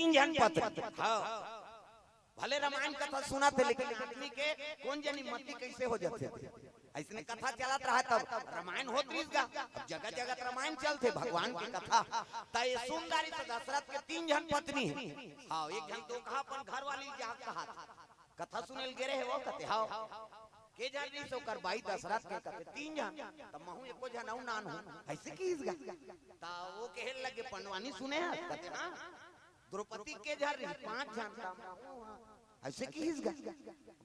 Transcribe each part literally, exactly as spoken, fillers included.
तीन झन पत्नी। हाँ, भले रामायण कथा सुनत हे, लेकिन आदमी के कोन जनी मति कइसे हो जाथे। अइसने कथा चलत रहा, तब रामायण होत रहिस गा। अब जगह जगह रामायण चलथे, भगवान के कथा। त ये सुंदरी से दशरथ के तीन झन पत्नी हे। हाँ, एक झन तो कहा अपन घर वाली जाग कहा, कथा सुने ल गे रहे हो, कथे, "हाँ।" के झन रहिस ओकर बाई दशरथ के, कथे, "तीन झन।" त महूं एको झन अउ नान हूं, अइसे किहिस गा। त वो कहे लगे, "पंडवानी सुने हस?" कथे, "हाँ।" "द्रौपदी के झन रहिस?" "पांच झन।" त महूं, हाँ, अइसे किहिस गा।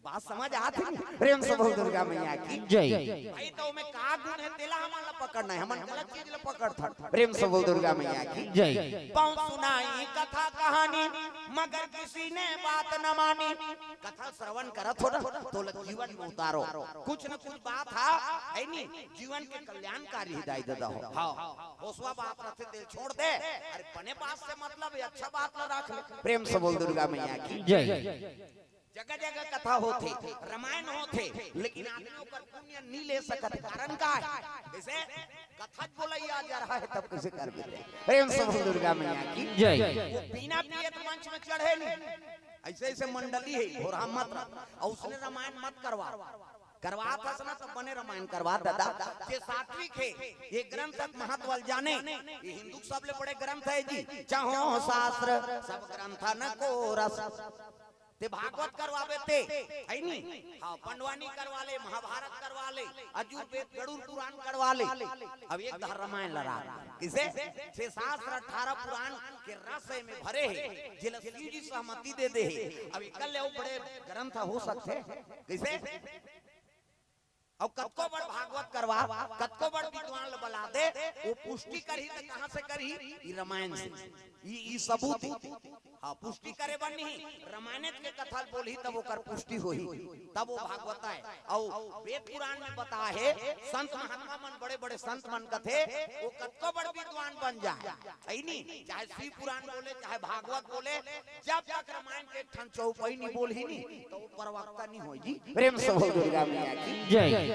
बात समझ आत हे नी? प्रेम से बोल दुर्गा मैया की जय। भाई, त ओमे का गुण हे, तेला हमन ला पकड़ना हे, हमन गलत चीज ला पकड़थन। प्रेम से बोल दुर्गा मैया की जय। बहुत सुनाई कथा कहानी, मगर किसी ने बात न मानी। कथा श्रवण करत हो ना, तोला जीवन में उतारो। कुछ न कुछ बात हा, हे नी, जीवन के कल्याणकारी हिदाई दे दहो। हाँ, होसवा बात रथे, तेल छोड़ दे। अरे, बने बात से मतलब हे, अच्छा बात ला राख ले। प्रेम से बोल दुर्गा मैया की जय। जगह जगह कथा होथे, रामायण होथे, लेकिन आदमी ओकर पुण्य नी ले सकत। कारण का हे? जइसे कथा बोलइया जा रहा हे, तब कइसे कर देथे? प्रेम से बोल दुर्गा मैया की जय। वो बिना पिए त मंच में चढ़े नी। अइसे अइसे मंडली हे, घोरहा मत रख, अउ उसने रामायण मत करवा। करवात हस ना, त बने रामायण करवा ददा। जे सात्विक हे, ये ग्रंथ के महत्व ल जाने। ये हिंदू के सबले बड़े ग्रंथ हे जी, चाहो शास्त्र सब ग्रंथ न कोरस। ते भागवत करवाबे ते, हे नी? हाँ, पंडवानी करवा ले, महाभारत करवा ले, अजुर्वेद, गरुड़ पुराण करवा ले। अब एक धर रामायण लड़ा। कइसे? छह शास्त्र, अठारह पुराण के रस एमे भरे हे, जेला शिव जी सहमति दे दे हे। अब एकर ले अउ बड़े ग्रंथ हो सकथे? कइसे? अउ कतको बड़ भागवत करवा, कतको बड़ विद्वान ल बला दे, वो पुष्टि करही त कहाँ से करही? ई रामायण से। ई, ई सबूत हे। हाँ, पुष्टि करे बर नहीं, रामायण के कथा ल बोलही, तब ओकर पुष्टि होही, तब वो भागवत आय। अउ वेद पुराण में बताय हे, संत महात्मा मन, बड़े बड़े संत मन कथे, वो कतको बड़ विद्वान बन जाय, हे नी? चाहे शिव पुराण बोले, चाहे भागवत बोले, जब तक रामायण के एक ठन चौपाई नी बोलही नी, त वो प्रवक्ता नी होय जी। प्रेम से बोल दुर्गा मैया की जय।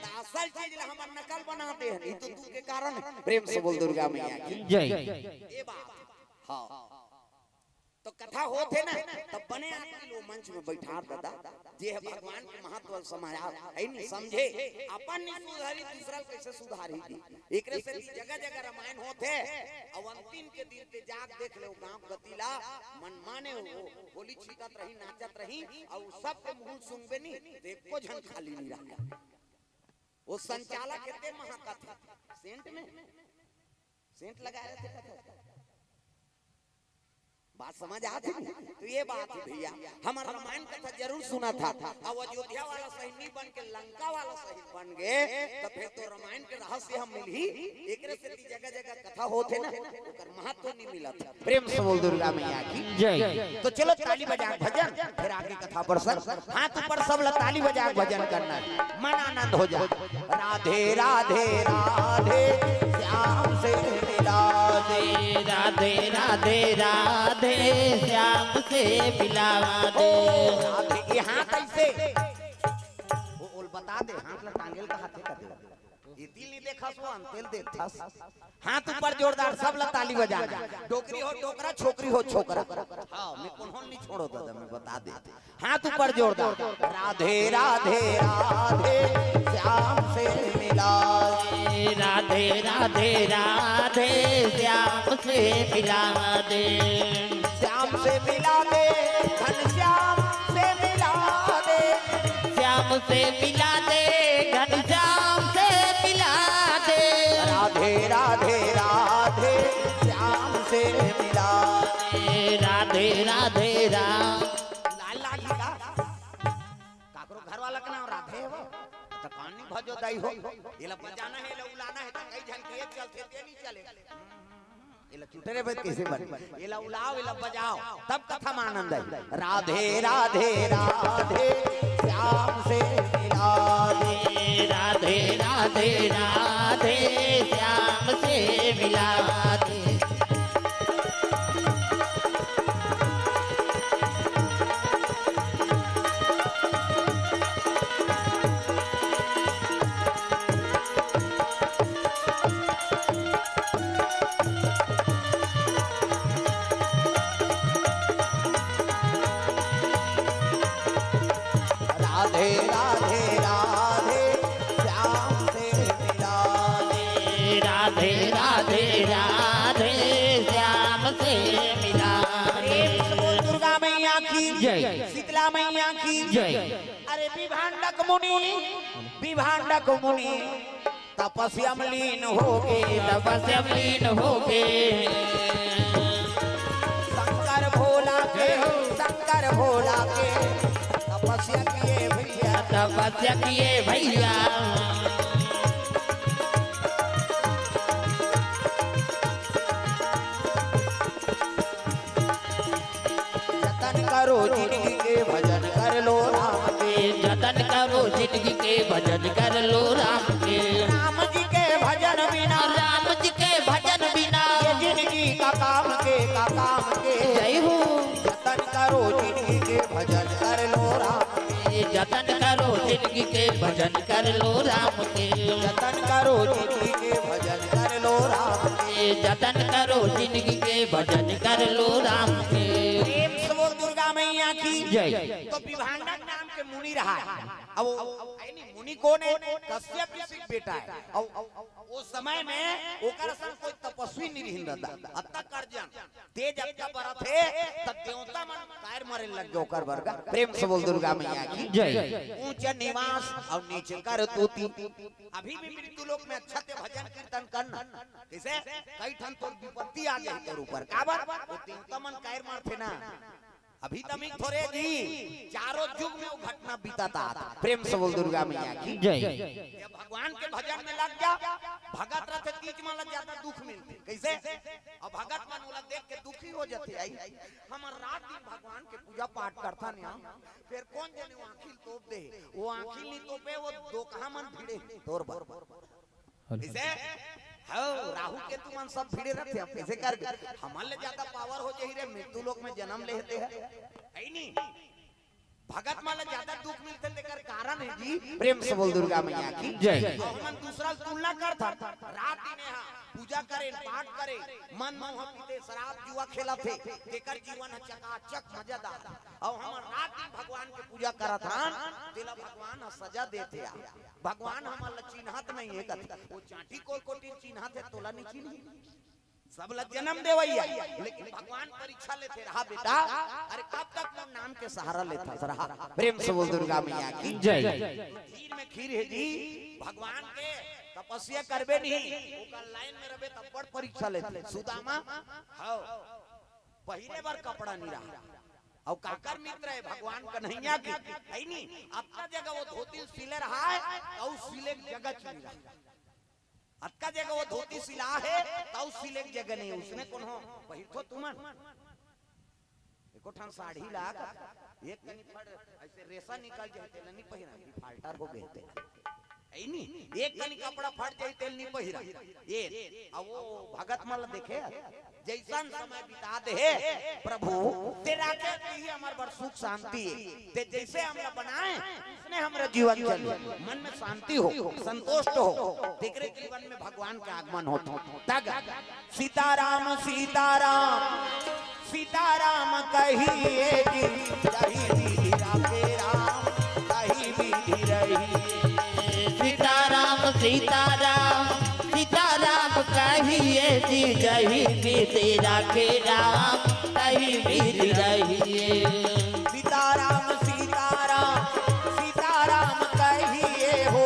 त असल चीज ला हमर नकल बना दे हन, ई तो दुख के कारण हे। प्रेम से बोल दुर्गा मैया की जय। ये बात। हाँ। तो कथा होत हे ना, तब बने आदमी लो मंच में बैठार ददा, जे हे भगवान के महत्व ल समझा, हे नी समझे, अपन नी सुधारी, दूसरा ल कइसे सुधारी जी? एकरे से जगह जगह रामायण होत हे, अउ अंतिम के दिन ते जाग देख ले, गांव गति ला मन माने हो, होली छीटत रही, नाचत रही, अउ सबके मुंह सुनबे नी, त एको झन खाली नी रहा। वो संचालक हे ते महकत हे, सेंट में, सेंट लगाए रहिथे कथा। बात समझ आत हे नी? तो ये बात हे भैया, हमर रामायण कथा जरूर सुनत हा। अब अयोध्या वाला सही नी बन के लंका वाला सही बन गे, त फेर तो रामायण के रहस्य हम मिलही। एकरे सेती जगह जगह कथा होत हे ना, ओकर महत्व नी मिलत हे। प्रेम से बोल दुर्गा मैया की जय। तो चलो ताली बजा के भजन, फेर आगे कथा प्रसंग। हाथ ऊपर सब ला ताली बजा के भजन करना हे, मन आनंद हो जाय। राधे राधे राधे, श्याम से मिला दे। राधे राधे राधे, श्याम से मिला दे। ओ, राधे, ये हाथ अइसे। वो ओल बता दे, हाथ ला टांगेल कहाथे का दे। ये दिल नी देखस, वो अंतेल देखस। हाथ ऊपर जोरदार, सब ला ताली बजा। डोकरी हो डोकरा, छोकरी हो छोकरा। हाँ, मैं कोनो ल नी छोड़ों ददा, मैं बता देते। हाथ ऊपर जोरदार। राधे राधे राधे, श्याम से मिला दे। राधे राधे राधे, श्याम से मिला दे। श्याम से मिला दे, घनश्याम से मिला दे। श्याम से मिला दे, घनश्याम से मिला दे। राधे राधे राधे, श्याम से मिला दे। राधे राधे राधे। लाल लाल जी का? काकरो घर वाला के नाम राधे हे वो? त कान नी भजो दाई हो। एला बजाना हे, एला उलाना हे, त कई झन के चलथे, ते नी चले। एला चुटरे बज कइसे बन? एला उलाओ, एला बजाओ, तब कथा में आनंद आही। राधे राधे राधे, श्याम से मिला दे। राधे राधे राधे, श्याम से मिला दे। हे राधे राधे श्याम से मिला दे। राधे राधे राधे श्याम से मिला दे। प्रेम से बोल दुर्गा मैया की जय। शीतला मैया की जय। अरे विभांडक मुनि, विभांडक मुनि तपस्या में लीन हो गए। तपस्या में लीन हो गए। शंकर भोला के, शंकर भोला के तपस्या किए भैया। तपस्या किए भैया। जतन करो जिंदगी के भजन कर लो राम के। जतन करो जिंदगी के भजन कर लो राम के। राम जी के भजन बिना, राम जी के भजन बिना ये जिंदगी का काम के, का काम के। जय हो। जतन करो जिंदगी के भजन कर लो राम के। जतन करो जिंदगी के भजन कर लो राम के। जतन करो जिंदगी के भजन कर लो राम के। जतन करो जिंदगी के भजन कर लो राम के। प्रेम से बोल दुर्गा मैया की जय। तो विभांडक नाम के मुनि रहा है। अब वो, अब, अब, नहीं, मुनि कौन है? कश्यप ऋषि का बेटा है। अब, अब, अब, उस समय में ओकर संग कोई तपस्वी नहीं रहिन रहता। अतका कर जान, तेज अतका बरत हे, तब देवता मन कायर मरे लग गए ओकर बर का। प्रेम से बोल दुर्गा मैया की जय। ऊंच निवास और नीच करतूती। अभी भी मृत्यु लोक में अच्छा ते भजन कीर्तन करना। कैसे? कई ठन तोर विपत्ति आ जाए तोर ऊपर। काबर? वो देवता मन कायर मारथे ना। अभी तमिक थोरे जी, चारों युग में वो घटना बीतत आत। प्रेम से बोल दुर्गा मैया की जय। जब भगवान के भजन में लग जा, भगत रथे तीज मन ला ज्यादा दुख मिलथे। कैसे? अब भगत मन ओला देख के दुखी हो जाथे। आई, हमर रात दिन भगवान के पूजा पाठ करथन यहाँ, फिर कौन जने वो आँखी ल तोप दे, वो आँखी नहीं तोपे, वो दोकहा मन भिड़े तोर बर। हेलो। इसे, हो, राहु केतु मन सब भिड़े रथे, अब कैसे करबे? हमन ले ज्यादा पावर हो जाही रे, मृत्यु लोक में जन्म लेहते हैं, है नी? भगत मन ले ज्यादा दुख मिलथे, तेकर कारण है जी। प्रेम से बोल दुर्गा मैया की जय। और हमन दूसरा से तुलना करथन, रात दिन यहाँ पूजा करे, पाठ करे, मन मोह पीते, शराब जुआ खेलत हे, तेकर जीवन ह चकाचक मजेदार। और हमन रात दिन भगवान के पूजा करत हन, तेला भगवान ह सजा देथे। आ भगवान हमन ला चिन्हत नहीं है, कथे, वो चांटी कोलकोटी चिन्हत है, तोला नहीं चिन्ही। सब ला जन्म देवैया, लेकिन भगवान परीक्षा लेथे, रहा बेटा, अरे कब तक मोर नाम के सहारा लेथस, रहा। प्रेम से बोल दुर्गा मैया की जय। खीर में खीर है जी, भगवान के तपस्या करबे नहीं, ओकर लाइन में रहबे तब बड़ परीक्षा लेथे। सुदामा, हाँ, पहिरे बर कपड़ा नहीं रहा। अउ काकर मित्र है भगवान कन्हैया के, है नी? अतका जगह वो धोती सिले रहा है, अउ सिले के जगह च नहीं रहा। अतका जगह वो धोती सिला है, तउ सिले के जगह नहीं। उसने कोनो पहिरथो तुमन? एको ठन साड़ी ला, एक कनी फड़, ऐसे रेसा निकल जाए, तेला नहीं पहिरा, defaulter हो गए थे। है नी? एक कनी कपड़ा फट जाए, तेल नहीं पहिरा। ये, अब वो भगत मन ला देखे, जैसन समय बिता दे हे प्रभु, तेरा के ही हमार बर सुख शांति हे। ते जैसे हमला बनाए, उसने हमरा जीवन चले, मन में शांति हो, संतुष्ट हो, तेकरे जीवन में भगवान के आगमन होत हो। तग सीताराम, सीताराम, सीताराम कहिए जी, जही विधि राखे राम, तही विधि रही। सीताराम, सीताराम, सीताराम कहिए जी, जही विधि राखे राम, तही विधि रहिए। सीताराम, सीताराम, सीताराम कहिए हो,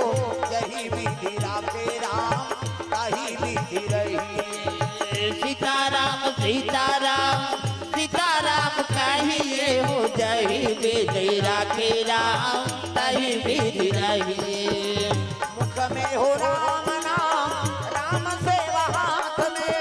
जही विधि राखे राम, तही विधि रहिए। सीताराम, सीताराम, सीताराम कहिए हो, जही विधि राखे राम, तही विधि रहिए। मुख में हो राम नाम, राम सेवा हाथ में।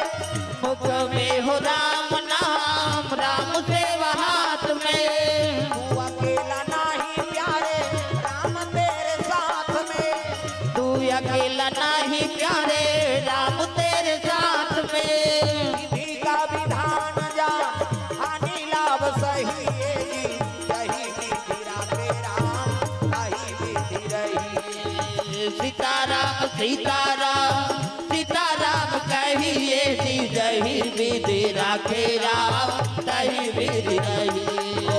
मुख में हो राम नाम, राम सेवा हाथ में। तू अकेला नाही प्यारे, राम तेरे साथ में। तू अकेला नाही प्यारे, राम तेरे साथ में। विधि का विधान जान, हानि लाभ सही है जी। जही विधि राखे राम, तही विधि रही। सीताराम, सीताराम, सीताराम कहिए जी, जही विधि राखे राम, तही विधि रही। ओ,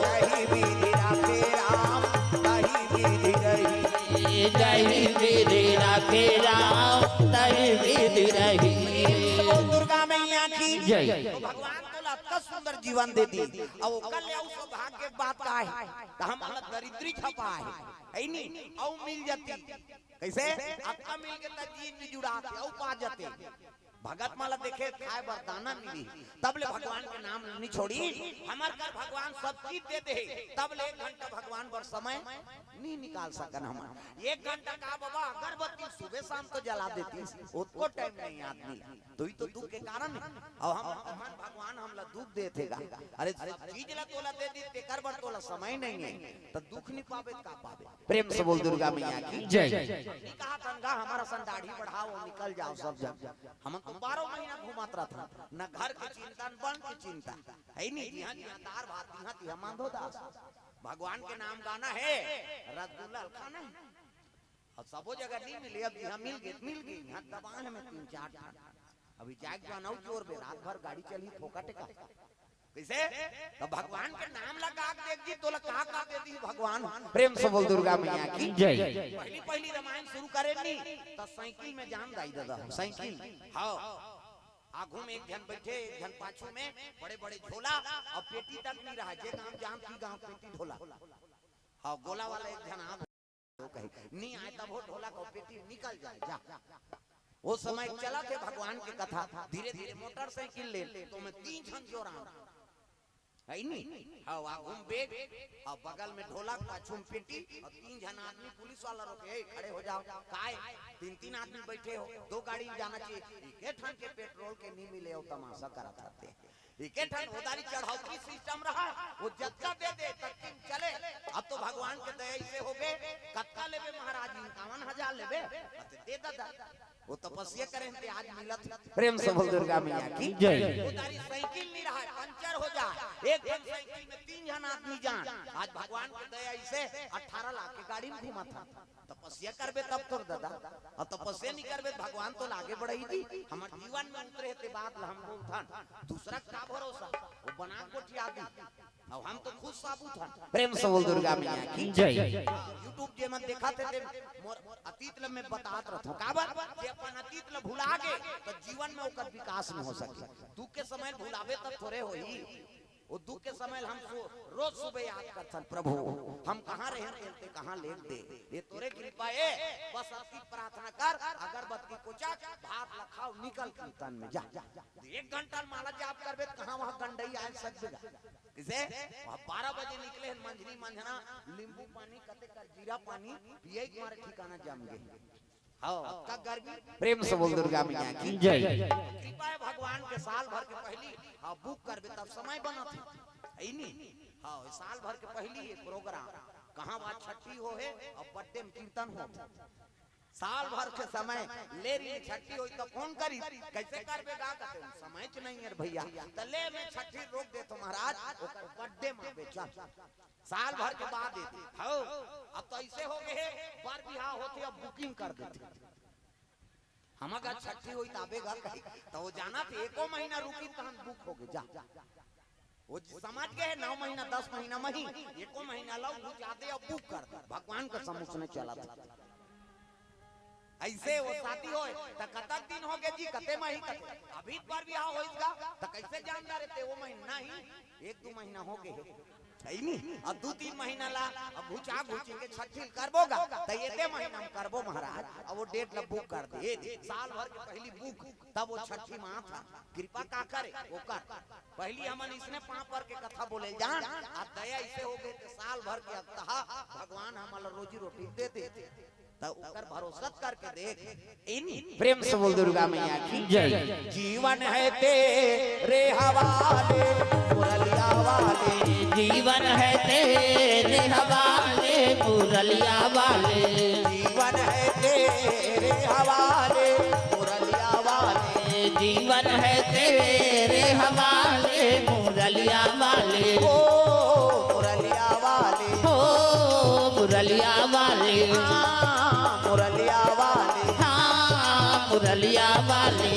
जही विधि राखे राम, तही सुंदर जीवन दे दी, अउ ओकर ले अउ सौभाग्य के बात का हे? त हमन ला दरिद्री झपा हे, हे नी? अउ मिल जाती, कइसे? अक्का मिल के त जीन भी जुड़ात हे, अउ पा जाते। भगत मन ला देखे, खाए बर दाना मिली, तब ले भगवान के नाम नी छोड़ी। हमर कर भगवान सब चीज दे दे, तब ले एक घंटा भगवान बर समय नी निकाल सकन हमन। एक घंटा का बाबा, अगरबत्ती सुबह शाम तो जला देती, ओतको टाइम नहीं आदमी ला। तो ही तो दुख के कारण हे। अउ हम, हमन भगवान हमला दुख देथे गा। अरे, सब चीज ला तोला दे दी, तेकर बर तोला समय नहीं हे, त दुख नी पाबे, का पाबे? प्रेम से बोल दुर्गा मैया की जय। नी कहा तनगा हमर असन दाढ़ी बढ़ाओ, निकल जाओ सब जन। हमन तो बारह महीना घूमत रहथन, न घर के चिंता, न बन के चिंता, हे नी? जिहाँ जिहाँ दार भात, तिहाँ तिहाँ मांधो दास। भगवान के नाम गाना हे, रसगुल्ला खाना हे। अउ सबो जगह नी मिले, अब जिहाँ मिल गे, मिल गे, इहाँ दबान में तीन चार ठन। अभी जाए के जाना अउ जोर बे, रात भर गाड़ी चलही फोकट का। कइसे? त भगवान के नाम लगा के देख जी, तोला का का दे दी भगवान। प्रेम से बोल दुर्गा मैया की जय। पहली पहली रामायण शुरू करे नी, त साइकिल में जान दाई दादा, साइकिल। हाँ। आगू में एक झन बैठे, एक झन पाछू में, बड़े बड़े झोला, अउ पेटी तक नी रहा, जे गांव जाम की गांव पेटी ढोला। हाँ, गोला वाला एक झन आ तो कही, "नी आए तब हो ढोला को पेटी निकल जाए, जा।" वो समय चलत हे भगवान के कथा, धीरे धीरे मोटरसाइकिल ले, तो मैं तीन झन जोराम, हे नी? हाँ, आगू में बैग, अउ बगल में ढोलक, पाछू में पेटी, अउ तीन झन आदमी पुलिस वाला रोके, "ए, खड़े हो जाओ।" "काय? तीन तीन आदमी बैठे हो, दो गाड़ी में जाना चाहिए, एके ठन के पेट्रोल के नी मिले, अउ तमाशा करत रहते।" एके ठन ओदारी चढ़ौती सिस्टम रहा, वो जतका दे दे, ततकी में चले। अब तो भगवान के दया इसे हो गे, "कतका लेबे महाराज?" "इक्यावन हजार लेबे।" "अते दे ददा।" वो तपस्या करे हैं, ते आज मिलत। प्रेम से बोल दुर्गा मैया की जय। ओदारी साइकिल नी रहा, पंचर हो जाए, एक ठन साइकिल में तीन झन आदमी जान। आज भगवान के दया इसे अठारह लाख के गाड़ी में घूमत हे। तपस्या करबे तब तोर दादा, अउ तपस्या नी करबे त भगवान तोला आगे बढ़ाही जी। हमर जीवन में उतरे हे ते बात ला हम बोलथन, दूसरा का भरोसा, वो बना गोठिया दी। अउ हम तो खुद साबुत हन। प्रेम से बोल दुर्गा मैया की जय। YouTube जे मन देखत हे ते मोर अतीत ल मैं बतात रहथंव। काबर? जे अपन अतीत ल भुला गे त जीवन में ओकर विकास नहीं हो सके। दुख के समय भुलाबे तब थोरे होही। वो दुख के समय हम सु-, रोज सुबह याद करथन, "प्रभु, हम कहाँ रहेन, ते कहाँ लेग दे, ये तोरे कृपा हे।" बस अतकी प्रार्थना कर, अगरबत्ती कोचक, भात ला खाओ, निकल कीर्तन में जा। एक घंटा माला जाप करबे त कहाँ वहाँ गंडई आए सकबे गा? कइसे? वहाँ बारह बजे निकले हन मंझनी मंझना, नींबू पानी, कते कर जीरा पानी, पिए के मारे ठिकाना जम गे। हाँ, अतका गर्मी। प्रेम से बोल दुर्गा मैया की जय। कृपा हे भगवान के, साल भर के पहली, हाँ, बुक करबे तब समय बनत हे। हे नी? हाँ, साल भर के पहली ये प्रोग्राम। कहाँ बात छठी हो हे अउ बर्थडे में कीर्तन हो। साल भर के समय ले रही छठी होई त फोन करी, "कइसे करबे गा?" कथे, "समय च नहीं हे भैया।" त ले मैं छठी रोक देथंव महाराज, ओकर बर्थडे में आबे चल। साल भर के बाद ये दे। हौ, अब तो अइसे हो गे हे, बर बिहाव होथे, अब बुकिंग कर देथे। हमर घर छठी होई त आबे गा कही, त वो जानथे एको महीना रुकी तहन बुक हो गे, जा। वो जी समझ गे हे, नौ महीना, दस महीना मही, एको महीना लौ घुचा दे अउ बुक कर दे। भगवान का समझ में चलत हे। अइसे वो शादी होय, त कतक दिन हो गे जी, कते मही, कते? अभी बर बिहाव होइस गा, त कइसे जानदा रे ते वो महीना? नहीं, एक दू महीना हो गे हे। हे नी? अउ दू तीन महीना ला, अब घुचा घुची के छठी ल करबो गा, त एते महीना में करबो महाराज, अब वो डेट ला बुक कर दे। साल भर के पहली बुक, तब वो छठी माँ था, कृपा का करे, वो कर। पहली हमन इसने पाँव पर के कथा बोले जान, आ दया इसे हो गे त साल भर के अगतहा भगवान हमन ला रोजी रोटी दे दे। त ओकर भरोसा करके देख। इन प्रेम से बोल दुर्गा मैया की जय। जीवन है तेरे हवाले, मुरलिया वाले। जीवन है तेरे हवाले, मुरलिया वाले। जीवन है तेरे हवाले, मुरलिया वाले। जीवन है तेरे हवाले, मुरलिया वाले। ओ मुरलिया वाले। ओ मुरलिया वाले। हाँ, मुरलिया वाले। हाँ, मुरलिया वाले।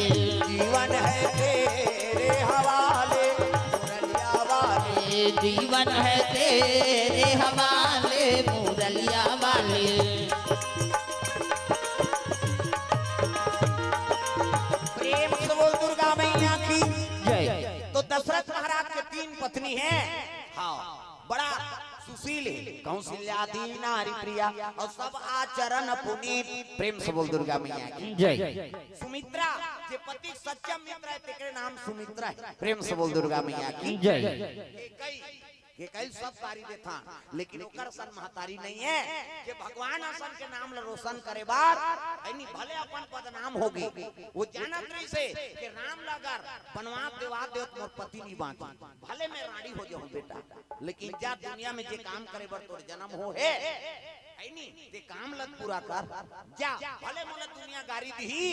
जीवन है तेरे हवाले, मुरलिया वाले। जीवन है तेरे हवाले, मुरलिया वाले। प्रेम से बोल दुर्गा मैया की जय। तो दशरथ महाराज के तीन पत्नी हे। हाँ, बड़ा सुशील हे। कौशल्या दीन नारी प्रिया अउ सब आचरण पुनीत। प्रेम से बोल दुर्गा मैया की। जय। सुमित्रा, जे पति सच्चा मित्र हे, तेकरे नाम सुमित्रा हे। प्रेम से बोल दुर्गा मैया की। जय। केकई, केकई सब गारी देथन, लेकिन ओकर सन महतारी नइ हे, जे भगवान असन के नाम ल रोशन करे बर, अइनी भले अपन बदनाम होगे। वो जानत रहिसे कि राम ल अगर बनवास देवा देव त मोर पति नइ बाँचही, भले मैं रांड़ी हो जाहूँ बेटा, लेकिन जा दुनिया में जे काम करे बर तोर जनम होहे, अइनी ते काम ल पूरा कर, जा, भले मोला दुनिया गारी दिही,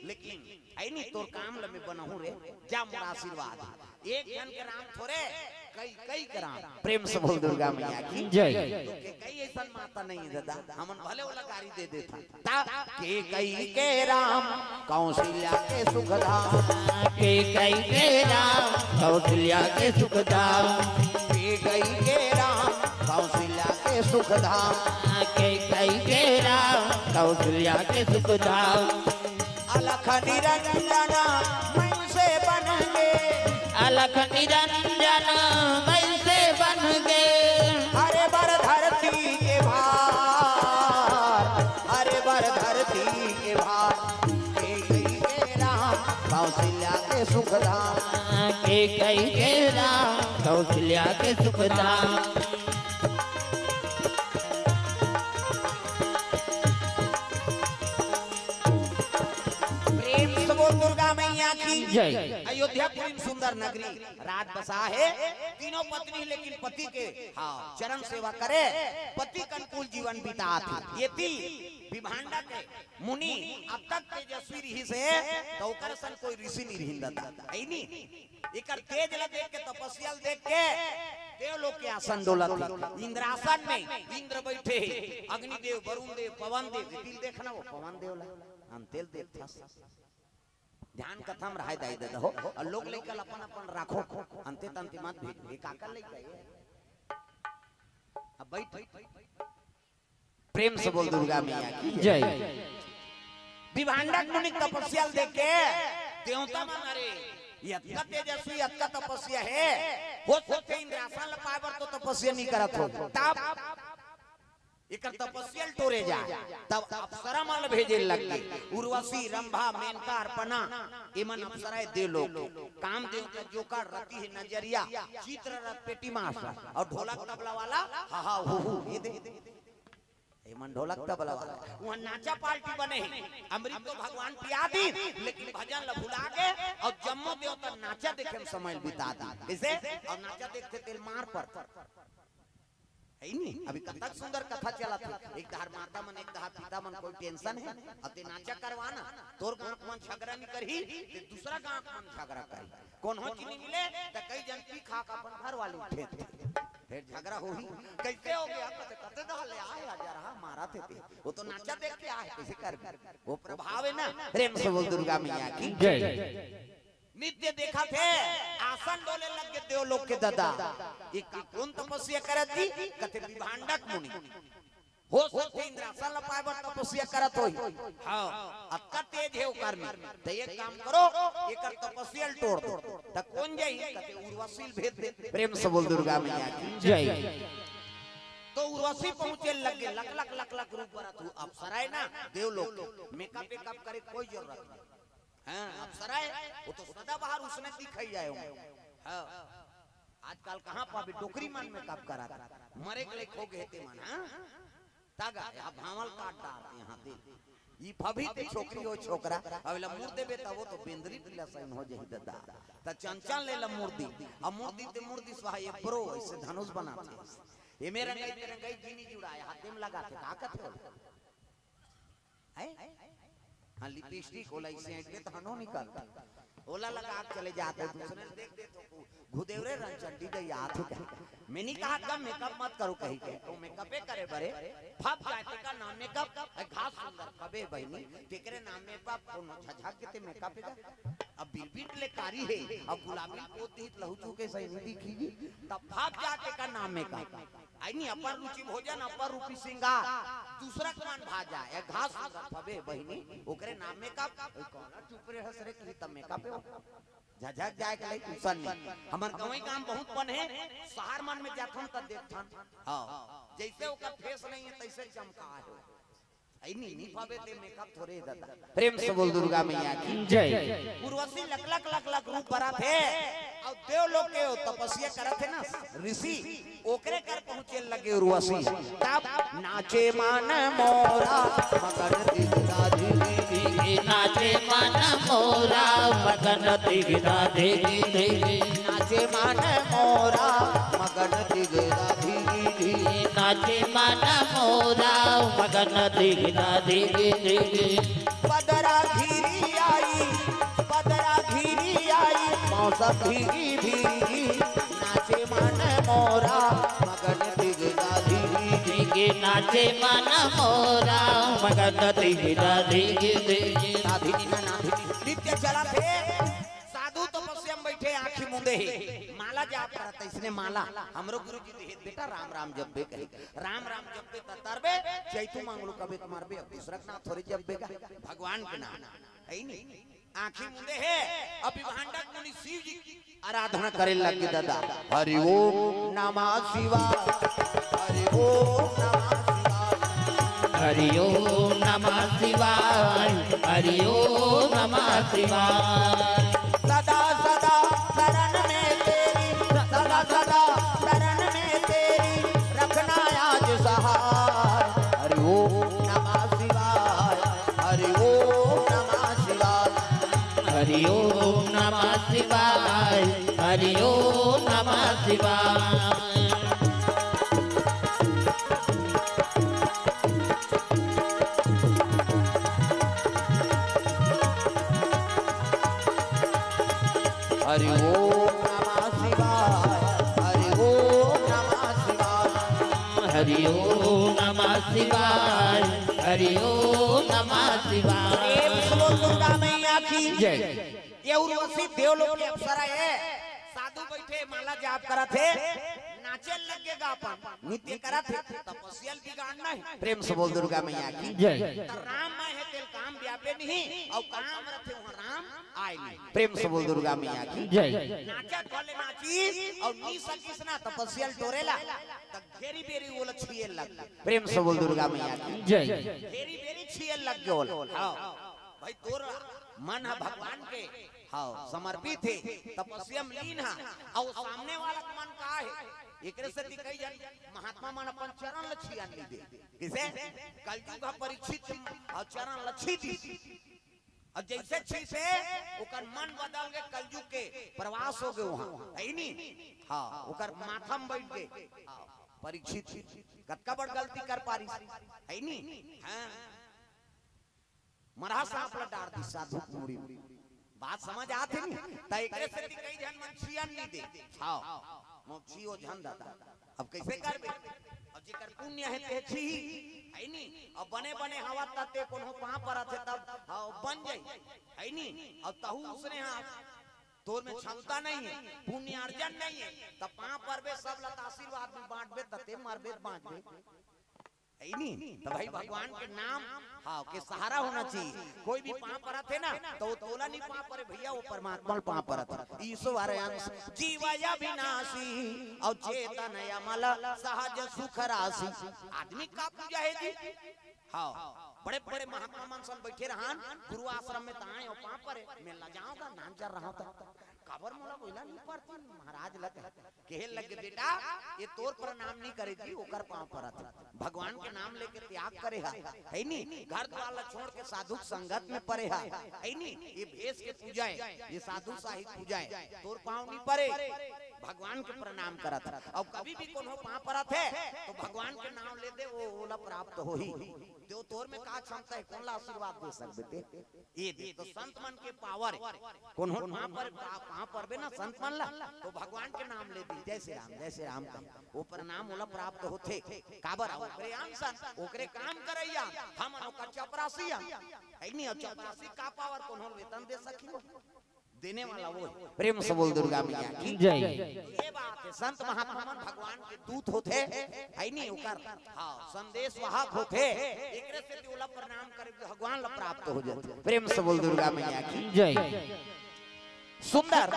लेकिन अइनी तोर काम ल मैं बनाहूँ रे, जा मोर आशीर्वाद। एक झन के राम थोरे, कई, कई के राम। प्रेम से बोल दुर्गा मैया की। जय। तो केकई अइसन माता नइ हे दादा, हमन भले ओला गारी दे देथन। ता केकई के राम, कौशल्या के सुख धाम। केकई के राम, कौशल्या के सुख धाम। केकई के राम, कौशल्या के सुख धाम। केकई के राम, कौशल्या के सुख धाम। अलख निरंजन मैं से बन गे। अलख निरंजन मैं से बन गे। हरे बर धरती के भार, हरे बर धरती के भार। केकई के राम, कौशल्या के सुख धाम। केकई के राम, कौशल्या के सुख धाम। प्रेम से बोल दुर्गा मैया की। जय। अयोध्यापुरी में सुंदर नगरी, राज बसा हे। तीनों पत्नी लेकिन पति के, हाँ, चरण सेवा करे, पति के अनुकूल जीवन बितात हे। एती विभांडक मुनि अतक तेजस्वी रिहिसे, त ओकर सन कोई ऋषि नइ रिहिन दादा, अइनी। एकर तेज ल देख के, तपस्या ल देख के देव लोग के आसन डोलत हे। इंद्रासन में इंद्र बइठे हे, अग्निदेव, वरुण देव, पवन देव, तिल देखना वो पवन देव ला, हम तेल देखथस। ध्यान कथा म रहाय दाई ददा हो, अउ लोग लइका ल अपन अपन राखो, अंते तंते मत भेजो, ये काकर लइका ये? अब बइठ। प्रेम से बोल दुर्गा मैया की जय। विभांडक मुनि तपस्या ल देख के देवता मन, अरे, ये अतका तेजस्वी, अतका तपस्या हे, हो सकथे इंद्रासन ल पाए बर तो तपस्या नइ करत हो। तब एकर तपस्या ल टोरे जाय, तब अप्सरा मन ल भेजे लग गे। उर्वशी, रंभा, मेनका, अर्पणा, एमन अप्सरा हे देव लोक के। कामदेव के जोकर, रति हे नजरिया, चित्ररथ पेटी मास्टर, अउ ढोलक तबला वाला, हा हा हू हू, ये दे। एमन ढोलक तबला वाला। उहाँ नाचा पार्टी बने हे। अमृत तो भगवान पिया दीन, लेकिन भजन ल भुला गे अउ जम्मो देवता नाचा देखे म समय ल बिता दीन। कइसे? अउ नाचा देखथे तेल मार पर। हे नी? अभी कतक सुंदर कथा चलत हे। एक डहर माता मन, एक डहर पिता मन, कोई tension हे? अउ ते नाचा करवाना, तोर गाँव के मन झगड़ा नइ करही, ते दूसरा गाँव के मन झगड़ा करही। कोनो चीज नइ मिले, त कई जन पी खा के अपन घर वाले उठे थे। फेर झगड़ा होही, कइसे हो गे? कते, कते डहर ले आए, हजार हा मारत हे ते। वो तो नाचा देख के आए, कइसे करबे? वो प्रभाव हे ना। प्रेम से बोल दुर्गा मैया की जय। नित्य देखत हे, आसन डोले लग गे देव लोक के ददा। ये का, कोन तपस्या करत जी? कथे विभांडक मुनि। हो सकथे इंद्रासन ल पाए बर तपस्या करत होही। हाँ, अतका तेज हे ओकर में। त एक काम करो, एकर तपस्या ल टोर दो। त कोन जाही? कथे उर्वशी ल भेज दे। प्रेम से बोल दुर्गा मैया की जय। तो उर्वशी पहुँचे लग गे, लक लक लक लक रूप बरत हू। अप्सरा हे ना, देव लोक के। Makeup वेकअप करे कोई जरूरत नइ। हाँ, अप्सरा हे, वो तो सदाबहार उसने दिखाई जाए होंगे। हाँ। आजकल कहाँ पाबे डोकरी मन makeup करत हे? मरे के लइक हो गे ते मन, हाँ? तागा, या भांवल काट डार यहाँ दे। ई फभी ते छोकरी हो छोकरा, अब ला मुड़ देबे त वो तो बेंदरी टीला सैन हो जाही ददा। त चंचल ले ला मुड़ दी, अब मुड़ दी ते मुड़ दी स्वाहा ये bro, अइसे धनुष बनाथे। ये मेरा गई, तेरा गई, जीनी जुड़ाए, हाथे में लगाथे, का कथे हो? हैं? हाँ, lipstick ओला अइसे ऐंठबे त हनो निकलथे। ओला लगा के चले जाथे, दूसरे ल देख देथे, घुदेवरे रंचंडी दई आथे कहे। मैं नइ कहत का makeup मत करो कही के, तो makeup ए करे बरे, फब जाए तेकर नाम makeup, ए घास सुंदर फबे बहिनी, तेकरे नाम makeup, कोनो झझक के ते makeup हे का? अब बिलबिट ले कारी हे, अब गुलाबी ल पोत दिही त लहू चूके सही नइ दिखही, तब फब जाए तेकर नाम makeup। अइनी अपर रुचि भोजन, अपर रूपी सिंगार, दूसरा के मन भा जाए, ए घास सुंदर फबे बहिनी, ओकरे नाम makeup, ओई कौन चुप रे हस रे, कही तब makeup हे वो। झझक जाए के लइक उसन नहीं। हमर गंवई गांव बहुत बन हे, शहर मन में जाथन त देखथन। हाँ, जइसे ओकर फेस नहीं हे, तइसे चमका हे। अई नहीं, नहीं पावे ते मेकअप थोरे दादा। प्रेम से बोल दुर्गा मैया की। जय। उर्वशी लक लक लक लक रूप बरत हे, अउ देव लोग के तपस्या करत हे ना ऋषि, ओकरे कर पहुंचे लगे उर्वशी। तब नाचे मन मोरा मगन दिगदा धिगी। नाचे मन मोरा मगन दिगदा धिगी। नाचे मन मोरा मगन दिगदा धिगी। नाचे मन मोरा मगन दिगदा धिगी। बदरा घिरी आई, बदरा घिरी आई, मौसम भीगी भीगी। नाचे मन मोरा मगन दिगदा धिगी। नाचे मन मोरा मगन दिगदा धिगी। साधिनी ना नाधिनी नृत्य चलत हे। साधु तपस्या में बइठे, आंखी मूंदे हे, माला जाप करत हे। इसने माला हमरो गुरु जी दे हे, बेटा राम राम जपबे कही, राम राम जपबे त तरबे, चैतू मांगलू कबे त मरबे, अब दूसरा के नाम थोरे जपबे का, भगवान के नाम। अई नहीं, आंखी मूंदे हे, अब विभांडक मुनि शिव जी की आराधना करे लगे दादा। हरि ओम नमः शिवाय, हरि ओम नमः शिवाय। हरि ओम नमः शिवाय, हरि ओम नमः शिवाय। सदा सदा शरण में तेरी, सदा सदा शरण में तेरी, रखना आज सहाय। हरि ओम नमः शिवाय, हरि ओम नमः शिवाय। हरि ओम नमः शिवाय, हरि ओम नमः शिवाय। हरि ओम नमः शिवाय, हरि ओम नमः शिवाय। हरि ओम नमः शिवाय, हरि ओम नमः शिवाय। प्रेम से बोल दुर्गा मैया की जय। ये उर्वशी देवलोक के अप्सरा हे, साधु बइठे माला जाप करत हे, नाचे लगे गा अपन, नृत्य करत हे, तपस्या ल बिगाड़ना हे। प्रेम से बोल दुर्गा मैया की जय। त राम मैं हे तेल काम व्यापे नहीं, अउ काम रथे वहाँ राम आए नहीं। प्रेम से बोल दुर्गा मैया की जय। नाचत भले नाची, अउ नी सकिस ना तपस्या ल टोरे ला, त घेरी बेरी ओला छिए लग। प्रेम से बोल दुर्गा मैया की जय। घेरी बेरी छिए लग गे ओला। हाँ। भाई तोर मन ह भगवान के, हाँ, समर्पित हे, तपस्या में लीन ह, अउ सामने वाला के मन का हे? एकरे सेती कई झन महात्मा मन अपन चरण ल छियन नइ दे। कइसे? कलयुग ह परीक्षित के, अउ चरण ल छी दिस। अउ जइसे छीसे, ओकर मन बदल गे, कलयुग के प्रवास हो गे उहाँ, हे नी? हाँ, ओकर माथा म बइठ गे। हाँ, परीक्षित कतका बड़ गलती कर पारिस, हे नी? हाँ। मरहा सांप ला डार दिस साधु के मुड़ी में। बात समझ आत हे नी? त एकरे सेती कई झन मन छियन नइ दे। हाँ, मोर छियो झन दादा। अब कइसे करबे? अब जेकर पुण्य हे ते छीही, हे नी? अब बने बने हवा त ते कोनो पाँव परत हे तब, हाँ, बन जाही, हे नी? अब तहू उसने हा, तोर में क्षमता नइ हे, पुण्यार्जन नइ हे, त पाँव परबे, सब ला त आशीर्वाद में बांटबे, त ते मरबे त बांचबे। हे नी? त भाई भगवान के नाम, हाँ, के सहारा होना चाहिए। कोई भी पाँव परत हे ना, त वो तोला नइ पाँव परे भइया, वो परमात्मा ल पाँव परत हे। ईश्वर अंश जीव अविनाशी, अउ चेतन अमल सहज सुख राशि। आदमी का पूजा हे जी? हाँ, बड़े बड़े महात्मा मन संग बइठे रहन, गुरु आश्रम में त आए अउ पाँव परे, मैं लजावंव गा, नानचर रहंव त। काबर मोला कोई ला नइ परतिस, महाराज ल कहे लगे, बेटा, ये तोर प्रणाम नइ करे जी, ओकर पाँव परत हे। भगवान के नाम लेके त्याग करे हा, हे नी? घर द्वार ला छोड़ के साधु के संगत में परे हा, हे नी? ये भेष के पूजा हे, ये साधु साहिब पूजा हे, तोर पाँव नइ परे, भगवान के प्रणाम करत हे। अउ कभी भी कोनो पाँव परत हे, त भगवान के नाम ले दे, वो ओला प्राप्त होही। ते तोर में का क्षमता हे, कोन ला आशीर्वाद दे सकबे ते? ये देख, त संत मन के पावर हे। कोनो पाँव पर, पा-, पाँव परबे ना संत मन ला, त भगवान के नाम ले दिस, जय श्री राम, जय श्री राम कहे। वो प्रणाम ओला प्राप्त होथे। काबर? ओकरे अंश अन, ओकरे काम करइया, हमन ओकर चपरासी अन। हे नी? अउ चपरासी का पावर, कोनो ल वेतन दे सकही वो? देने वाला वो हे। प्रेम से बोल दुर्गा मैया की जय। ये बात हे, संत महात्मा मन भगवान के दूत होथे, हे नी? ओकर, हाँ, संदेश वाहक होथे। एकरे सेती ओला प्रणाम करे भगवान ला प्राप्त हो जाथे। प्रेम से बोल दुर्गा मैया की जय। सुंदर।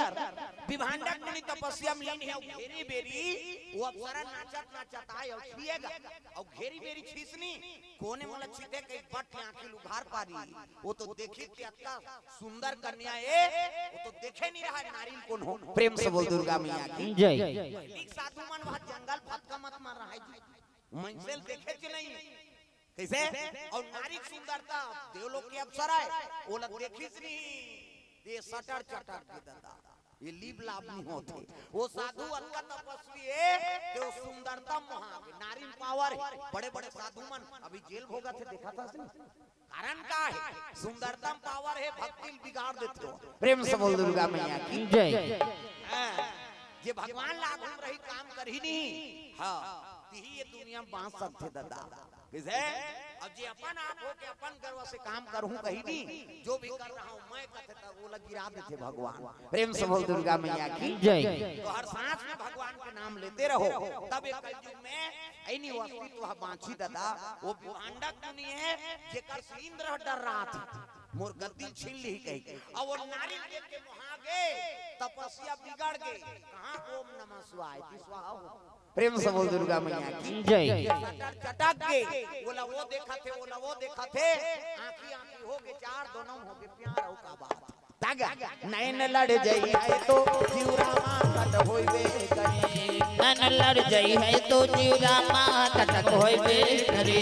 विभांडक मुनि तपस्या में लीन हे, अउ घेरी बेरी वो अप्सरा नाचत नाचत आय अउ छिएगा, अउ घेरी बेरी छीसनी, कोने मोला छीते कही बट ले आँखी ल उघार पारी, वो तो देखी के अतका सुंदर कन्या ए, वो तो देखे नहीं रहा नारी ल कोनो। प्रेम से बोल दुर्गा मैया की। जय। पहिली साधु मन वहाँ जंगल फतका मत मार रहा है जी, मनसे ल देखे च नहीं। कैसे? अउ नारी के सुंदरता, देवलोक के अप्सरा ए, ओला देखिस नहीं, ते सटर चटर के ददा, ये लीब लाभ नहीं होते। वो साधु अतका तपस्वी हे, ते वो सुंदरता मोहा के, नारी में पावर हे। बड़े बड़े साधु मन अभी जेल भोगत हे, देखा था नहीं? कारण का हे? सुंदरता में पावर हे, भक्ति ल बिगाड़ देथे हो। प्रेम से बोल दुर्गा मैया की। जय। हाँ, जे भगवान ला घूम रही काम करही नहीं, हाँ, तिही ये दुनिया में बांच सकथे ददा। कैसे? अउ जे अपन आप हो के अपन गर्व से काम करहूं कही नहीं, जो भी कर रहा हूं मैं कथे त ओला गिरा देथे भगवान। प्रेम से बोल दुर्गा मैया की। जय। तो हर सांस में भगवान के नाम लेते रहो, तब ये कलयुग में ऐनी अस्तित्व ह बांची ददा। वो विभांडक मुनि हे, जेकर से इंद्र ह डर्राथे, मोर गद्दी छीन लिही कही। अउ वो नारी देख के मोहा गे, तपस्या बिगड़ गे। कहाँ ओम नमः शिवाय, स्वाहा हो। प्रेम से बोल दुर्गा मैया की। जय। सटर चटक गे, ओला वो देखथे, ओला वो देखथे, आँखी आँखी हो गे, चार दोनों हो गे, प्यार हो का बात। तागा, नैन लड़ जई है तो जीव रामा कट होइबे करी। नैन लड़ जई है तो जीव रामा कटक होइबे करी।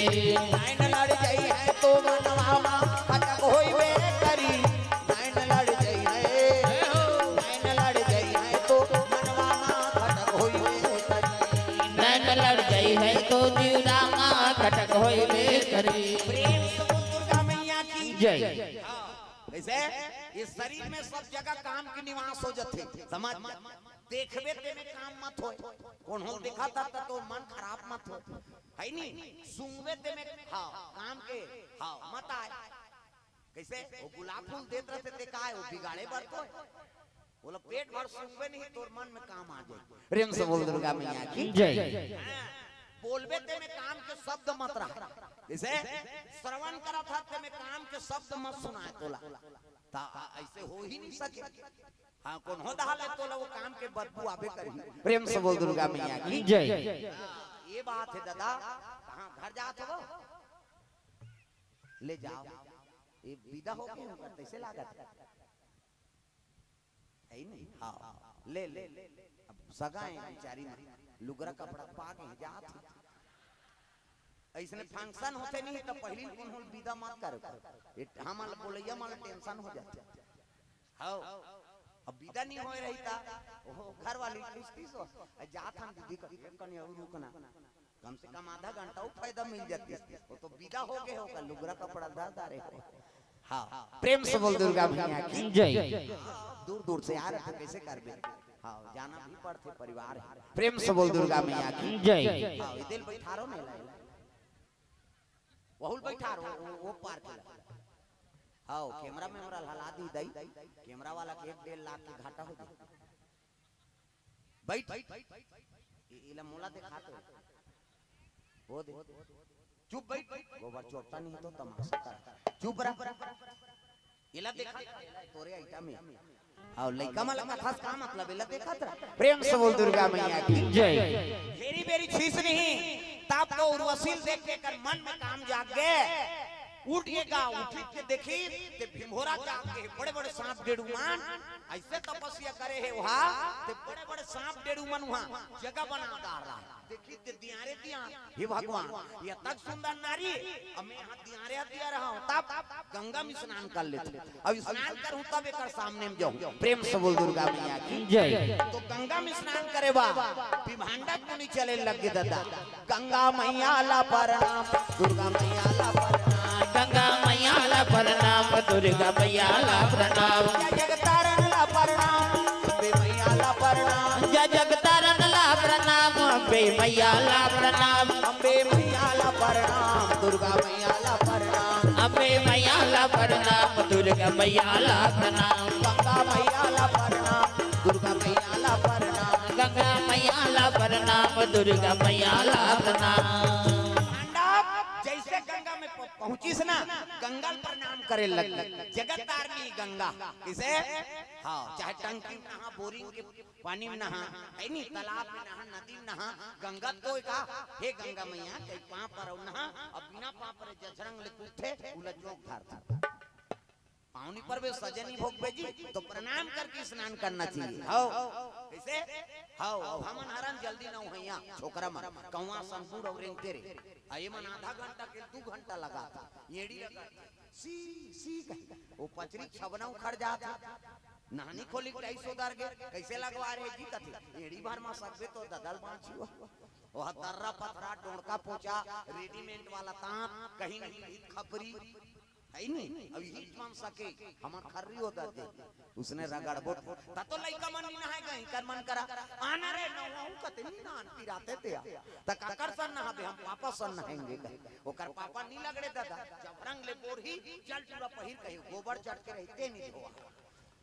नैन लड़ जई है तो मनवा मा कटक होइबे करी। नैन लड़ जई है, नैन लड़ जई है तो मनवा मा कटक होइबे करी। नैन लड़ जई है तो जीव रामा कटक होइबे करी। प्रेम से बोल दुर्गा मैया की। जय। हाँ, वैसे इस शरीर में सब जगह काम के निवास हो जाथे। समझ? देखबे ते में काम मत होय। कोनो देखा था त तोर मन खराब मत होय। है नी? सुंगबे ते में, हाँ, काम के, हाँ, मत आय। कैसे? वो गुलाब फूल देत रहथे ते का हे? वो बिगाड़े बर तो हे। बोला पेट भर सुंगबे नहीं, तोर मन में काम आ जाए। प्रेम से बोल दुर्गा मैया की। जय। हाँ, बोलबे ते में काम के शब्द मत रहा। जैसे श्रवण करत हा ते में काम के शब्द मत सुनाए तोला। ता ऐसे हो ही नहीं सके। हाँ, कोनो दहा ले तोला वो काम के बदबू आबे करही। प्रेम से बोल दुर्गा मैया की। जय। हाँ, ये बात हे ददा। कहाँ घर जात हो? ले जाओ। ये विदा हो गए होगा, कैसे लागत? है ही नहीं। हाँ, ले, ले। अब सगा हे बेचारी में, लुगरा कपड़ा पा के जात हे। ऐसने function होथे नहीं त पहिली कुन होल विदा मत करे। ये हमन बोलैया मन tension हो जाथे। हाँ, अब विदा नहीं होय रही ता, ओहो, घर वाली पूछती सो, "आ, जात हन दीदी का, एक कनी अउ रुकना।" कम से कम आधा घंटा वो फायदा मिल जाती। वो तो विदा हो गए होगा, लुगरा कपड़ा धर डारे हो। हाँ, प्रेम से बोल दुर्गा मैया की। जय। दूर दूर से आ रहे तो कैसे करबे? हाँ, जाना भी पड़थे, परिवार हे। प्रेम से बोल दुर्गा मैया की। जय। हाँ, इधर बैठा रहो नहीं ला। वहुल बैठा रहो, वो, वो पार के ला। हाँ, कैमरा मैमरा हला दी दई। कैमरा वाला के एक डेढ़ लाख के घाटा हो जाए। बैठ। ए-, एला मोला देखा तो। वो दे। चुप बैठ। गोबर चोट्टा नहीं तो तमाशा कर। चुप रह। एला देखा। तोरे item हे। अउ लइका मन ला कथस का मतलब? एला देखत रह। प्रेम से बोल दुर्गा मैया की। जय। घेरी बेरी छीस नहीं, तब तो उर्वशी ल देख के कर मन में काम जाग गे। उठ के गा, उठ के देखी, ते भिंभोरा जाग के बड़े बड़े सांप डेढ़ उमान, ऐसे तपस्या करे हे वहा, ते बड़े बड़े सांप डेढ़ उमन वहा जगह बना डार रहा। देखी ते दियारे दिया, हे भगवान, ये तक सुंदर नारी, अब मैं यहाँ दियारे दिया रहा हूँ, तब गंगा में स्नान कर लेते। अब स्नान करूँ तब एक सामने में जाऊँ। प्रेम से बोल दुर्गा मैया की। जय। तो गंगा में स्नान करे बा, विभांडक मुनि चले लग गे ददा। गंगा मैया ला प्रणाम, दुर्गा मैया ला प्रणाम। गंगा मैया ला प्रणाम, दुर्गा मैया ला प्रणाम। जय जगतारण ला प्रणाम, अम्बे मैया ला प्रणाम। जय जगतारण ला प्रणाम, अम्बे मैया ला प्रणाम। अम्बे मैया ला प्रणाम, दुर्गा मैया ला प्रणाम। अम्बे मैया ला प्रणाम, दुर्गा मैया ला प्रणाम। गंगा मैया ला प्रणाम, दुर्गा मैया ला प्रणाम। गंगा मैया ला प्रणाम, दुर्गा मैया ला प्रणाम। जैसे गंगा में प-, पहुंचिस ना, गंगा ल प्रणाम करे लग, जगत तारनी गंगा। किसे? हाँ, चाहे टंकी में नहा, बोरिंग के पानी में नहा, है नी, तालाब में नहा, नदी में नहा, गंगा तो का, हे गंगा मैया, कई पाँव परव नहा, अब बिना पाँव परे जझरंग ले कूदथे, उला जोंक धरथे। पाँव नी परबे, सजे नी भोगबे जी, तो प्रणाम करके स्नान करना चाहिए। हव, कैसे? हव, अब हमन हरन जल्दी नहइया, छोकरा मन, कौवा संग बूढ़ अउ रेंगते रे। आ ये मन आधा घंटा के दू घंटा लगाथे, एड़ी रगड़थे, सी, सी कहि। वो पचरी छबना उखड़ जाथे। नहानी खोली के टाइस ओदर गे, कैसे लगवा रहे जी कथे, एड़ी भर मा सकबे तो ददा ल बाँचही। वो तर्रा पथरा, डोंड़का पोंचा, रेडीमेड वाला तांत, कहीं नहीं खपरी, है नी? अब इही मन सके, हमर खर्री ओदर दे। उसने रगड़बो, त तो लइका मन नी नहाय गे, कर मन करा, आना रे नहाहूं कते नी नहान, पिराथे ते आ। त काकर सन नहाबे, हम पापा सन नहाएंगे कहे। ओकर पापा नी लगड़े ददा, जब रंग ले बोरही, जल टूरा पहिर कहे, गोबर चट के रहिते नी धोवा।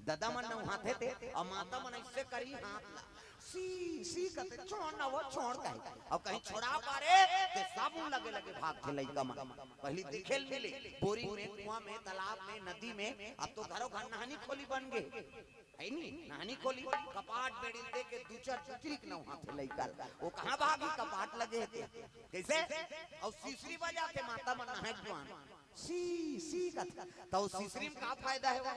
ददा मन नहाथे ते, अउ माता मन अइसे करही हाथ ला। सी, सी कथे, "छोड़ ना वो, छोड़," कहे। अब कहीं छोड़ा पारे, ते साबुन लगे लगे भागथे लइका मन। पहिली देखे ल मिले, बोरिंग में, कुआं में, तालाब में, नदी में, अब तो घरो घर नहानी खोली बन गे। है नी? नहानी खोली, कपाट बेड़ी ल दे के दू चार चुचरी के नहाथे लइका ल। वो कहाँ भागही, कपाट लगे हे ते। कैसे? अउ सिसरी बजाथे माता मन नहाय जुआन। सी, सी कथे। त वो सिसरी में का फायदा हे वो?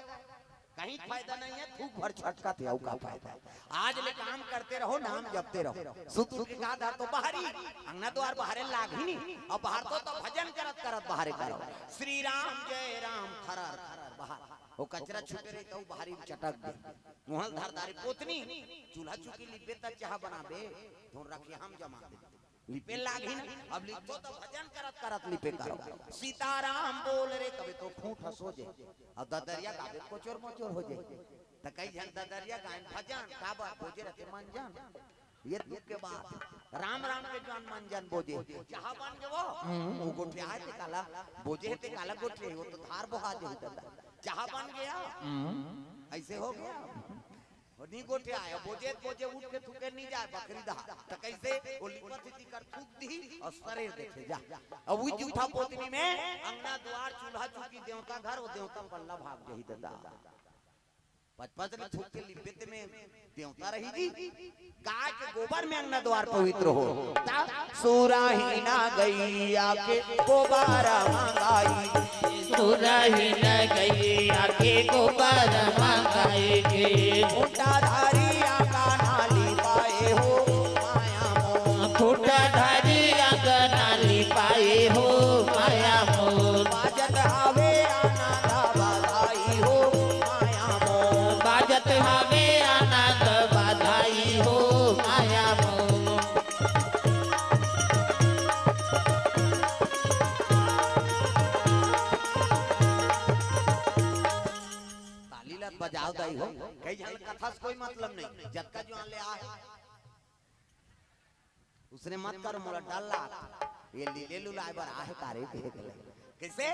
कहीं फायदा नहीं है, थूक भर छटकथे, अउ का फायदा है? आज ले काम करते रहो, नाम जपते रहो। सुत उठ के का धर तो बाहरी, अंगना द्वार बाहरे लागही नी। अब बाहर तो, तो भजन करत करत बाहरे करो। श्री राम जय राम, खरर खरर बाहर। वो कचरा छूटे रही तो बाहरी में चटक दे। मुहल धारदारी पोतनी, चूल्हा चुकी लिपे त चाह बनाबे, धुन रखिया हम जमा दे। लिपे लागही ना, अब लिपो तो भजन करत करत लिपे करो। सीताराम बोल रे, कबे तो खूंट हंसो जे। अब ददरिया गाबे कोचोर मोचोर हो जे। त कई झन ददरिया गायन भजन, काबर बोजे रहते मंजन। ये दुख के बात। राम राम के जवान मंजन बोजे। चाह बन गे वो, हम्म, वो गोठिया हे ते काला, बोजे हे ते काला गोठिया, वो तो धार बोहा जे ददा। चाह बन गया, हम्म। ऐसे हो गया। वो नी गोठिया हे, बोजे, बोजे उठ के थूके नी जाय, बखरी दहा। त कैसे? वो लिपत ही कर थूक दी अउ सरेर देखे जा। अब वो जूठा पोतनी में अंगना द्वार चूल्हा चुकी देवता घर, वो देवता पल्ला भाग जही ददा। पचपच ले थूक के लिपे ते में देवता रही जी। गाय के गोबर में अंगना द्वार पवित्र हो। ता सुरहीन गैया के गोबर मंगाई। सुरहीन गैया के गोबर मंगाई के। खूंटा धारी अंगना लिपाए हो माया मोर। खूंटा धारी अंगना लिपाए हो माया मोर। बाजत हवे आनंद बधाई हो माया मोर। बाजत हवे आनंद बधाई हो माया मोर। ताली ला बजाओ दाई हो। कई झन कथा से कोई मतलब नहीं, जतका जुआन ले आहे। उसने मत करो, मोला डर लागत। ये लीले लुलाए बर आहे का रे, देख ले। कैसे?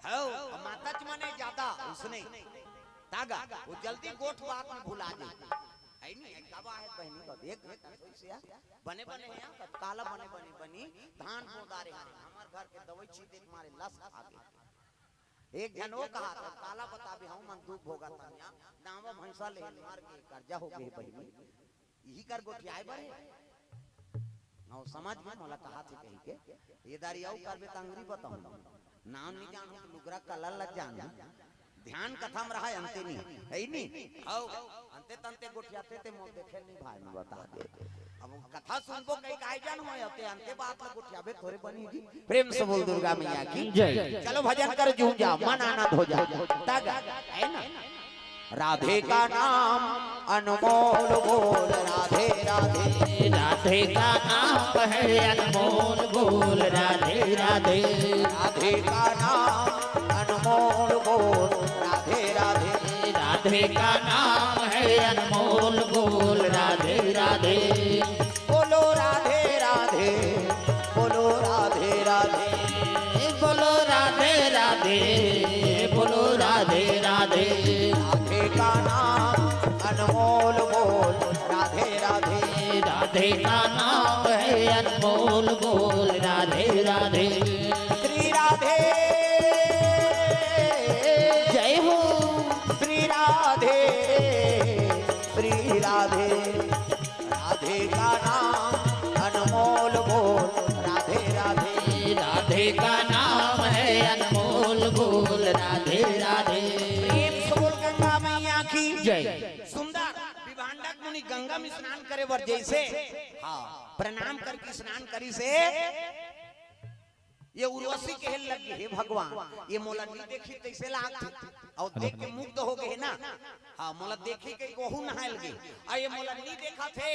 हव, अब माता च मने ज्यादा, उसने। तागा, वो जल्दी गोठ बात में भुला जाए। ऐ नहीं, ऐ कब आहे बहनी को देख, देख, कैसे आ? बने बने हे, कब काला बने बने बनी, धान बोदा रे हन, हमर घर के दवाई छीटे के मारे लस खा गे। एक झन वो कहा था, काला बताबे, हम मन दुख भोगत हन, दावा भैंसा ले मर गे, कर्जा हो गे बहिनी। इही कर गोठियाए बर हे। अउ समझ में मोला कहा थे कही के, ये दारी अउ करबे त अंगरी बताऊं। नाम नहीं जानू, लुगरा कलर लग जानू। ध्यान कथा में रहा, अंते नहीं है, है नहीं? हव, अंते तंते गोठियाते ते मोर देखे नहीं भाई, मैं बता दे। अब कथा सुनबो कई काय जान हो, अंते अंते बात ला गोठियाबे थोरे बनी जी। प्रेम से बोल दुर्गा मैया की जय। चलो भजन कर जूझ जाओ, मन आनंद हो जाओ। तग है ना? राधे का नाम अनमोल बोल, राधे राधे। राधे का नाम है अनमोल बोल, राधे राधे। राधे का नाम अनमोल बोल, राधे राधे। राधे का नाम है अनमोल बोल, राधे राधे। बोलो राधे राधे, बोलो राधे राधे। बोलो राधे राधे, बोलो राधे राधे। राधे का नाम अनमोल बोल, राधे राधे। राधे का नाम है अनमोल बोल, राधे राधे। श्री राधे स्नान करे बर जइसे, हाँ, प्रणाम करके स्नान करिसे, ये उर्वशी कहे लगी, "हे भगवान, ये मोला नी देखी तइसे लागथे, अउ देख के मुग्ध हो गे ना, हाँ, मोला देखी के कोहू नहाय लगे, अउ ये मोला नी देखत हे,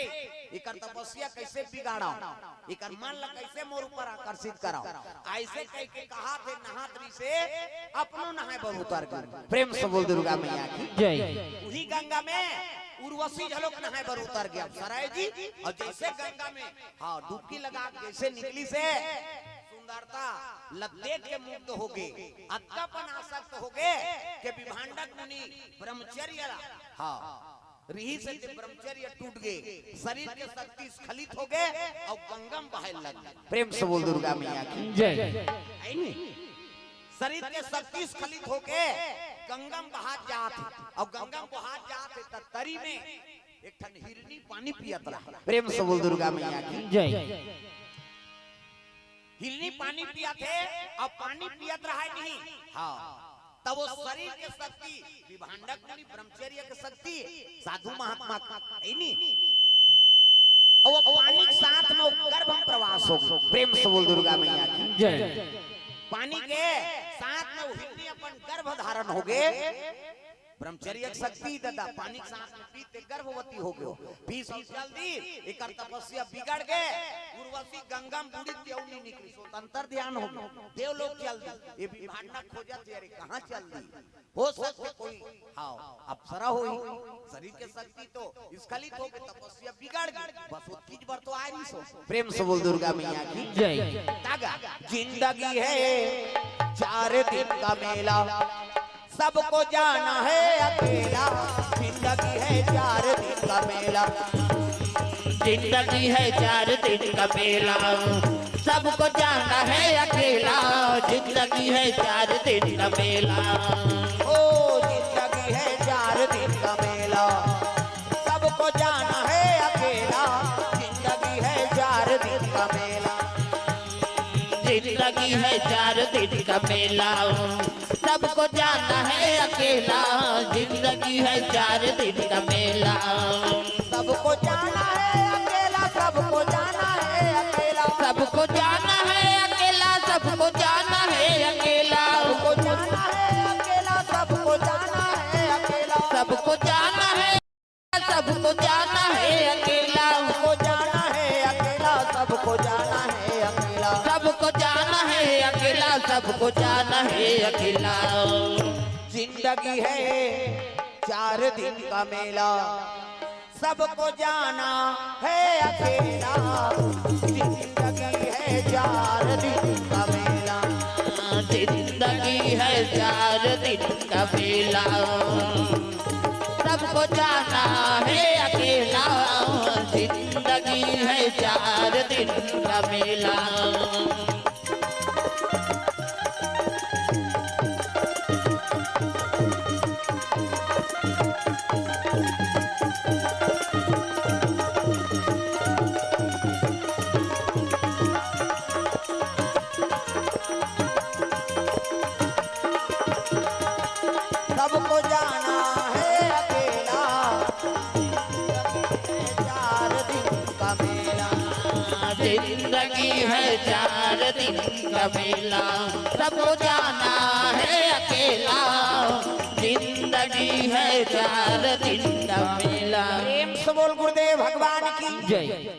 एकर तपस्या कइसे बिगाड़व, एकर मन ला कइसे मोर ऊपर आकर्षित करव।" अइसे कहिके कहत हे, नहात रहिसे, अपनो नहाय बर उतर गे। प्रेम से बोल दुर्गा मैया की जय। उही गंगा में उर्वशी घलोक नहाय बर उतर गे अप्सरा जी, अउ जइसे गंगा में, हाँ, डुबकी लगा के जइसे निकलिसे, सुंदरता ला देख के मुग्ध हो गे, अतका पन आसक्त हो गे के विभांडक मुनि ब्रह्मचर्य ला, हाँ, रिहिसे ते ब्रह्मचर्य टूट गे, शरीर के शक्ति स्खलित हो गे अउ गंगा म बहाय लग गे। प्रेम से बोल दुर्गा मैया की जय। है नी? शरीर के शक्ति स्खलित होके गंगा म बहात जात हे, अउ गंगा म बहात जात हे त तरी में एक ठन हिरनी पानी पियत रहा। प्रेम से बोल दुर्गा मैया की जय। हिरनी पानी पियत हे, अउ पानी पियत रहा नहीं, हाँ, तब वो शरीर के शक्ति, विभांडक मुनि ब्रह्मचर्य के शक्ति, साधु महात्मा के, है नी? अउ वो पानी के साथ में वो गर्भ में प्रवास हो गे। प्रेम से बोल दुर्गा मैया की जय। पानी के साथ में वो हिरनी अपन गर्भ धारण हो गे। ब्रह्मचर्य के शक्ति दादा, पानी के साथ में पीते गर्भवती हो गयो। पीस अउ चल दी, एकर तपस्या बिगड़ गे। उर्वशी गंगा में बूड़ी ते अउ नी निकली, सो अंतर ध्यान हो गयो। देवलोक चल दी, ये विभांडक खोजत हे, अरे कहाँ चल दी? हो सकथे कोई, हाँ, अप्सरा होही, शरीर के शक्ति तो स्खलित हो गे, तपस्या बिगड़ गे, बस वो चीज बर तो आ रही सो। प्रेम से बोल दुर्गा मैया की जय। तागा। जिंदगी है चार दिन का मेला, सबको जाना है अकेला, जिंदगी है चार दिन का मेला। जिंदगी है चार दिन का मेला, सबको जाना है अकेला, जिंदगी है चार दिन का मेला। ओ जिंदगी है चार दिन का मेला, सबको जाना है अकेला, जिंदगी है चार दिन का मेला। जिंदगी है चार दिन का मेला, सबको जाना है अकेला, जिंदगी है चार दिन का मेला। सबको जाना है अकेला, सबको जाना है अकेला। सबको जाना है अकेला, सबको जाना है अकेला। सबको जाना है अकेला, सबको जाना है अकेला। सबको जाना है, सबको जाना है अकेला। सबको जाना है अकेला, सबको जाना है अकेला। सबको जाना है अकेला, सबको जाना है अकेला। जिंदगी है चार दिन का मेला, सबको जाना है अकेला। जिंदगी है चार दिन का मेला। जिंदगी है चार दिन का मेला, सबको जाना है अकेला। जिंदगी है चार दिन का मेला। सबको जाना है अकेला, जिंदगी है चार दिन का मेला। जिंदगी है चार दिन का मेला, सबको जाना है अकेला। जिंदगी है चार दिन का मेला। प्रेम से बोल गुरुदेव भगवान की जय।